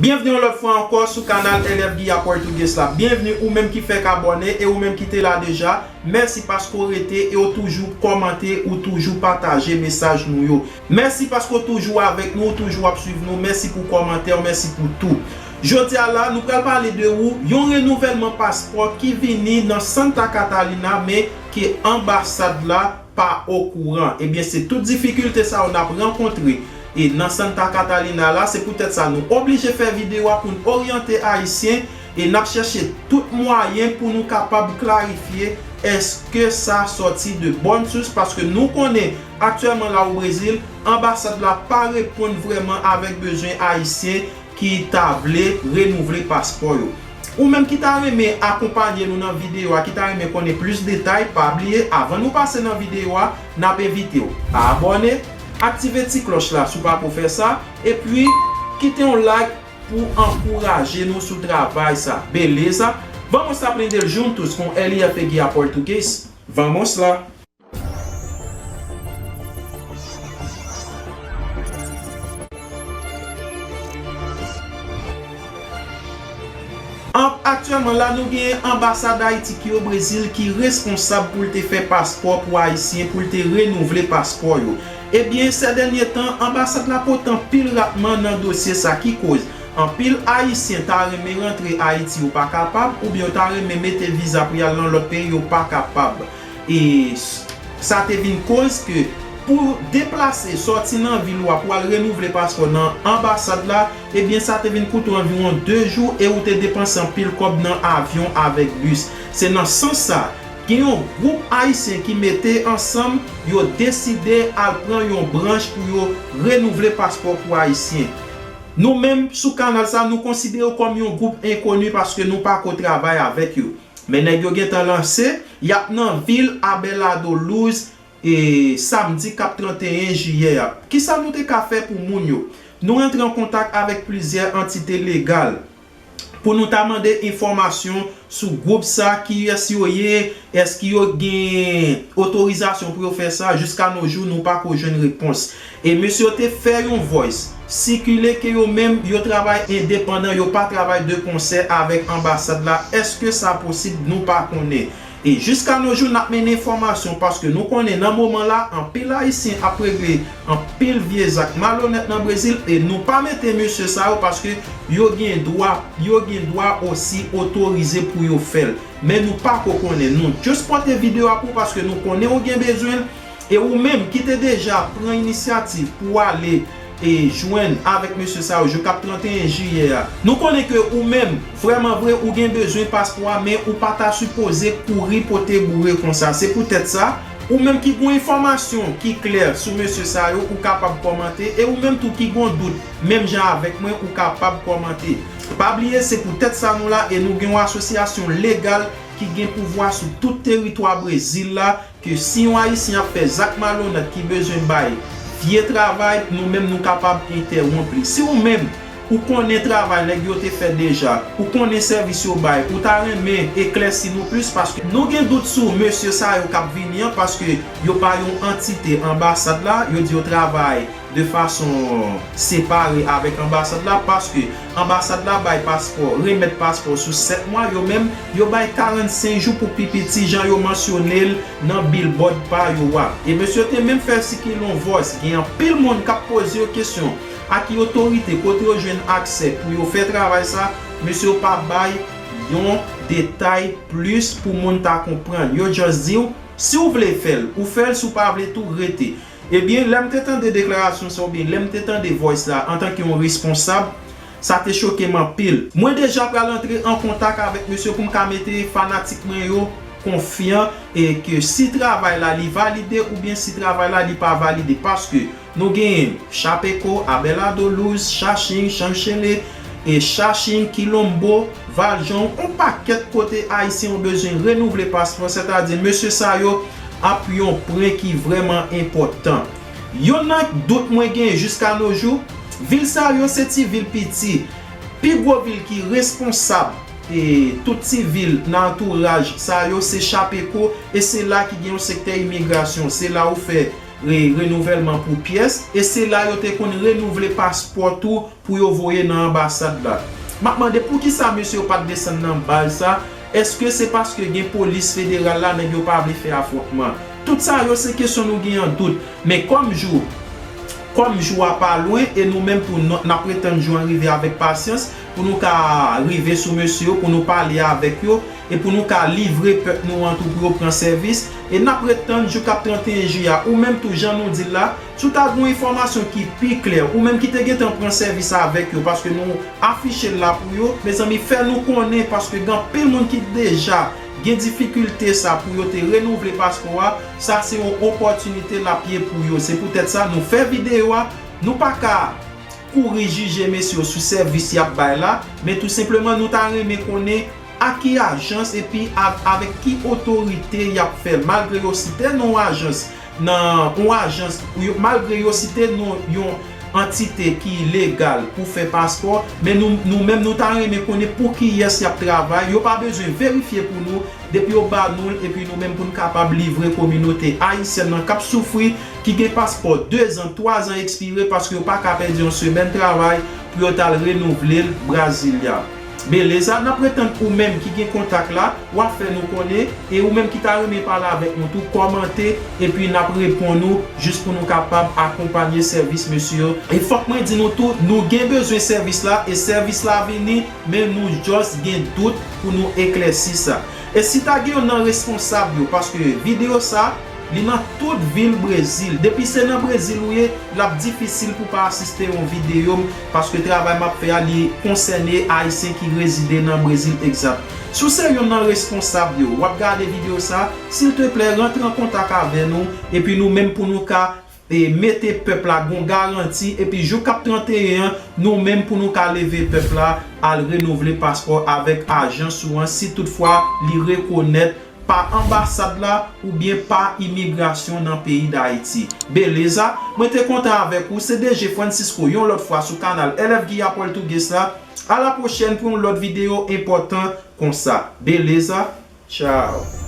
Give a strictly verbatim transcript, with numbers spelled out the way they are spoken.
Byenvni yon lòt fwa ankò sou kanal L F Guiya Português la. Byenvni ou menm ki fèk abòne e ou menm ki te la deja. Mèsi paske w rete e w toujou kòmante, ou toujou pataje mesaj nou yo. Mèsi paske w toujou avèk nou, ou toujou ap swiv nou. Mèsi pou kòmantè w, mèsi pou tou. Jodi a la, nou pral pale de ou, yon renouvèlman paspò ki vini nan Santa Catalina, men ke anbasad la pa okouran. Ebyen, se tout difikilte sa yo n ap rankontre e nan Santa Catalina la, se poutèt sa nou oblije fè videyo a pou n oryante Ayisyen e n ap chèche tout mwayen pou nou kapab klarifye èske sa sòti de bòn sous, paske nou konnen aktyèlman la o Brezil, anbasad la pa reponn vrèman avèk bezwen Ayisyen ki ta vle renouvle paspò yo. Ou menm ki ta renmen akonpanye nou nan videyo a, ki ta renmen konnen plis detay, pa bliye, avan nou pase nan videyo a, n ap envite w abòne, aktive ti klòch la si w pa ko fè sa, epi kite yon like pou ankouraje nou sou travay sa. Beleza? Vamos aprender juntos com L F Guiya Português? Vamos lá! An, aktyèlman la, nou gen anbasad Ayiti ki o Brezil ki responsab pou l te fè paspò pou Ayisyen, pou l te renouvle paspò yo. Ebyen, sè dènye tan, anbasad la pote anpil ratman nan dosye sa ki koz anpil Ayisyen ta renmen rantre Ayiti, yo pa kapab, oubyen yo ta renmen mete viza pou y al nan lòt peyi, yo pa kapab. E s- sa te vin koz ke pou deplase, sòti nan vil ou a pou al renouvle paspò nan anbasad la, ebyen sa te vin koute w anviwon de jou e ou te depanse anpil kòb nan avyon avèk bis. Se nan sans sa, gen yon gwoup Ayisyen ki mete ansanm, yo deside al pran yon branch pou yo renouvle paspò pou Ayisyen. Nou menm, sou kanal sa, nou konsidere yo kòm yon gwoup enkoni paske nou pa ko travay avèk yo. Men nèg yo gentan lanse, y ap nan vil Abelardo Luz, e, samdi k ap tranteyen jiyè a. Kisa nou te ka fè pou moun yo? Nou rantre an kontak avèk plizyè antite legal pou nou ta mande enfòmasyon sou gwoup sa, kiyès yo ye, èske yo gen otorizasyon pou yo fè sa. Jiska no jou, nou pa ko jwenn repons. E mesye yo te fè yon voice sikile ke yo menm, yo travay endepandan, yo pa travay de konsè avèk anbasad la. Èske sa posib? Nou pa konnen. E jiska no jou, n ap mennen enfòmasyon paske nou konnen nan moman la, anpil Ayisyen ap regle anpil vye zak malonèt nan Brezil e nou pa mete mesye sa yo paske yo gen dwa, yo gen dwa osi otorize pou yo fè l. Men nou pa ko konnen. Nou just pote videyo a pou w paske nou konnen ou gen bezwen l. E ou menm ki te deja pran inisyativ pou w ale e jwenn avèk mesye sa yo jou k ap tranteyen jiyè a, nou konnen ke ou menm, vrèman vre, ou gen bezwen paspò a, men ou pa ta sipoze kouri pote boure konsa. Se poutèt sa, ou menm ki gen enfòmasyon ki klè sou mesye sa yo, ou kapab kòmante. E ou menm tou ki gen dout, menm jan avèk mwen, ou kapab kòmante. Pa bliye, se poutèt sa nou la e nou gen yon asosyasyon legal ki gen pouvwa sou tout teritwa Brezil la, ke si yon Ayisyen ap fè zak malonèt ki bezwen bay vye travay, nou menm nou kapab entèwonp li. Si ou menm, ou konnen travay nèg yo te fè deja, ou konnen sèvis yo bay, ou ta renmen eklèsi nou plis, paske nou gen dout sou mesye sa yo k ap vini an, paske yo pa yon antite anbasad la, yo di yo travay de fason separe avèk anbasad la, paske anbasad la bay paspò, remèt paspò sou sèt mwa, yo menm, yo bay karannsenk jou pou pi piti, jan yo mansyone l nan billboard pa yo a. E mesye te menm fè sikile yon voice, gen anpil moun k ap poze yo kesyon, a ki otorite, kote yo jwenn aksè pou yo fè travay sa, mesye yo pa bay yon detay plis pou moun ta konprann. Yo just di w, si w vle fè l, ou fè l, si w pa vle tou, rete. Ebyen, lè m te tande deklarasyon sa oubyen lè m te tande voice la antanke yon responsab, sa te choke m anpil. Mwen deja pral antre an kontak avèk mesye pou m ka mete fanatik mwen yo konfyan e ke si travay la li valide oubyen si travay la li pa valide. Paske nou genyen Chapecó, Abelardo Luz, Xaxim, Xanxele, e Xaxim, Quilombo, Valjean, yon pakèt kote Ayisyen yo bezwen renouvle paspò, sètadi mesye sa yo ap yon pwen ki vrèman enpòtan. Yonn nan dout mwen genyen jiska no jou, vil sa yo se ti vil piti. Pi gwo vil ki responsab e tout ti vil nan antouraj sa yo se Chapecó e se la ki gen yon sektè imigrasyon. Se la ou fè re- renouvèlman pou pyès, e se la yo te konn renouvle paspò tou pou yo voye nan anbasad la. M ap mande poukisa mesye yo pa t desann nan baz sa? Èske se paske gen polis federal la, nèg yo pa vle fè afwontman? Tout sa yo se kesyon nou gen an dout. Men kòm jou, kòm jou a pa lwen, e nou menm tou n ap ret tann jou an rive avèk pasyans pou nou ka rive sou mesye yo, pou nou pale avèk yo, e pou nou ka livre pèp nou an tou pou yo pran sèvis. E n ap ret tann jou k ap trannteyen jiyè a. Ou menm tou, jan nou di l la, si w ta gen yon enfòmasyon ki pi klè, ou menm ki te gentan pran sèvis avèk yo, paske nou afiche l la pou yo, mezanmi, fè nou konnen, paske gen anpil moun ki deja gen difikilte sa pou yo te renouvle paspò a. Sa se yon opòtinite l ap ye pou yo. Se poutèt sa nou fè videyo a. Nou pa ka kouri jije mesye yo sou sèvis y ap bay la, men tou senpleman nou ta renmen konnen a ki ajans epi a- avèk ki otorite y ap fè l, malgre yo site non yon ajans nan yon ajans, yo- malgre yo site non yon antite ki legal pou fè paspò, men nou, nou menm nou ta renmen konnen pou kiyès y ap travay. Yo pa bezwen verifye pou nou, depi yo ba nou l, epi nou menm pou n kapab livre kominote ayisyèn nan k ap soufri, ki gen paspò dezan, twazan ekspire, paske yo pa ka pèdi yon semèn travay pou yo t al renouvle l Brasilia. Beleza, n ap ret tann ou menm ki gen kontak la, w a fè nou konnen, e ou menm ki ta renmen pale avèk nou tou, kòmante, epi n ap reponn ou, jis pou nou kapab akonpanye sèvis mesye yo. E fòk mwen di nou tou, nou gen bezwen sèvis la, e sèvis la vini, men nou just gen dout pou nou eklèsi sa. E si ta gen youn nan responsab yo, paske videyo sa, li nan tout vil Brezil. Depi se nan Brezil ou ye, l ap difisil pou pa asiste yon videyo m, paske travay m ap fè a, li konsène Ayisyen ki rezide nan Brezil egzat. Si w se youn nan responsab yo, w ap gade videyo sa, silteplè, rantre an kontak avè nou, epi nou menm pou nou ka e mete pèp la gon garanti, epi jou k ap trannteyen an, nou menm pou nou ka leve pèp la, al renouvle paspò avèk ajans ou an, si toutfwa li rekonèt pa anbasad la oubyen pa imigrasyon nan peyi Dayiti. Beleza, mwen te kontan avèk ou, se D J Francisco, yon lòt fwa sou kanal L F Guia Português la. A la pwochèn pou yon lòt videyo enpòtan konsa. Beleza, tchao.